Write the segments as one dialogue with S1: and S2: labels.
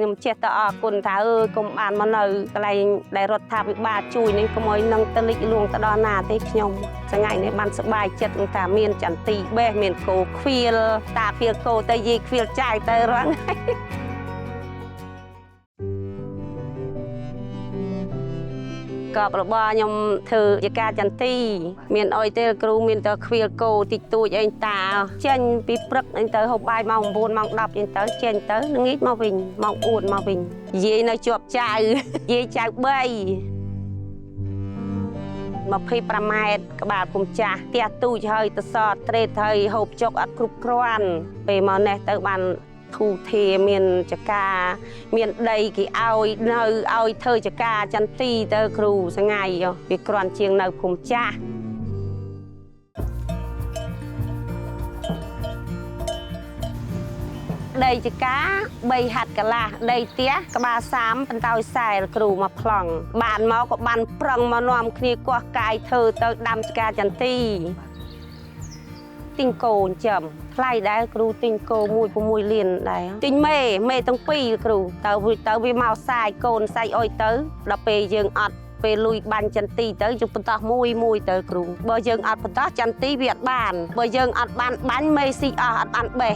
S1: ខ្ញុំចេះតែអរគុណថាអើយកុំបានមកនៅកន្លែងដែលរដ្ឋាភិបាលជួយនេះកុំឲ្យនឹងទៅលិចលួងទៅដល់ណាទេខ្ញុំថ្ងៃនេះបានសប្បាយចិត្តថាមានចន្ទីបេះមានគោខ្វៀលតាខ្វៀលគោទៅយាយខ្វៀលចាយទៅរាល់ថ្ងៃកបរបស់ខ្ញុំធ្វើជាការចន្ទីមានអុយទេគ្រូមានតែខ្វៀលគោតិចតួចអីតាចេញពីព្រឹកអីទៅហូបបាយម៉ោង9ម៉ោង10អីទៅចេញទៅល្ងាចមកវិញម៉ោង4មកវិញយាយនៅជាប់ចៅយាយចៅ3 25ម៉ែត្រក្បាលពុំចាស់ផ្ទះទូចហើយទៅសតត្រេតហើយហូបចុកអត់គ្រប់គ្រាន់ពេលមកនេះទៅបានធូធាមានចកាមានដីគេឲ្យនៅឲ្យធ្វើចកាចន្ទីទៅគ្រូសងៃវាគ្រាន់ជាងនៅភូមិចាស់ដីចកា3ហាត់កន្លះដីផ្ទះក្បាល30បន្តោយខ្សែគ្រូមកប្លង់បានមកក៏បានប្រឹងមកនាំគ្នាកោះកាយធ្វើទៅដាំចកាចន្ទីទិញគោចិញ្ចឹមថ្លៃដែរគ្រូទិញគោ1.6លានដែរទិញមេទាំងពីរគ្រូទៅវាមកសាយកូនសាយអុយទៅដល់ពេលយើងអត់ពេលលុយបាញ់ចន្ទីទៅយើងបន្តោះមួយទៅគ្រូបើយើងអត់បន្តោះចន្ទីវាអត់បានបើយើងអត់បានបាញ់មេស៊ីអស់អត់បានបេះ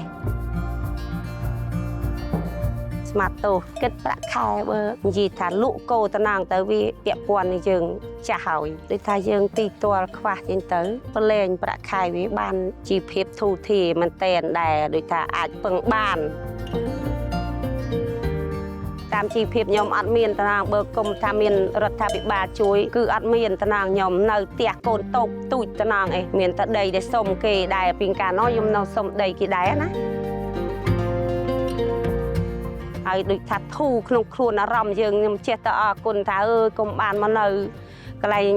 S1: ស្មាតទោសគិតប្រាក់ខែបើនិយាយថាលក់គោតំណងទៅវាពាក់ព័ន្ធនឹងយើងចាស់ហើយដូចថាយើងទីទាល់ខ្វះចេញទៅប្រឡែងប្រាក់ខែវាបានជីវភាពធូរធារមែនតែនដែរដូចថាអាចពឹងបានតាមជីវភាពខ្ញុំអត់មានតំណងបើគុំថាមានរដ្ឋាភិបាលជួយគឺអត់មានតំណងខ្ញុំនៅផ្ទះកូនតូបទូចតំណងអីមានតែដីដែលសុំគេដែរពីកាលនោះខ្ញុំនៅសុំដីគេដែរណាហើយដូចថាធូរក្នុងខ្លួនអារម្មណ៍យើងខ្ញុំចេះតែអរគុណថាអើយកុំបានមកនៅកន្លែង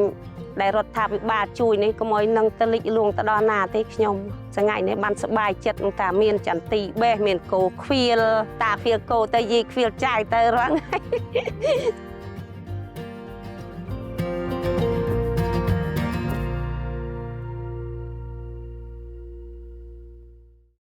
S1: ដែលរដ្ឋាភិបាលជួយនេះកុំឲ្យនឹងទៅលិចលួងទៅដល់ណាទេខ្ញុំថ្ងៃនេះបានសប្បាយចិត្តថាមានចន្ទីបេះមានគោខ្វៀលតាខ្វៀលគោទៅយាយខ្វៀលចាយទៅរាល់ថ្ងៃ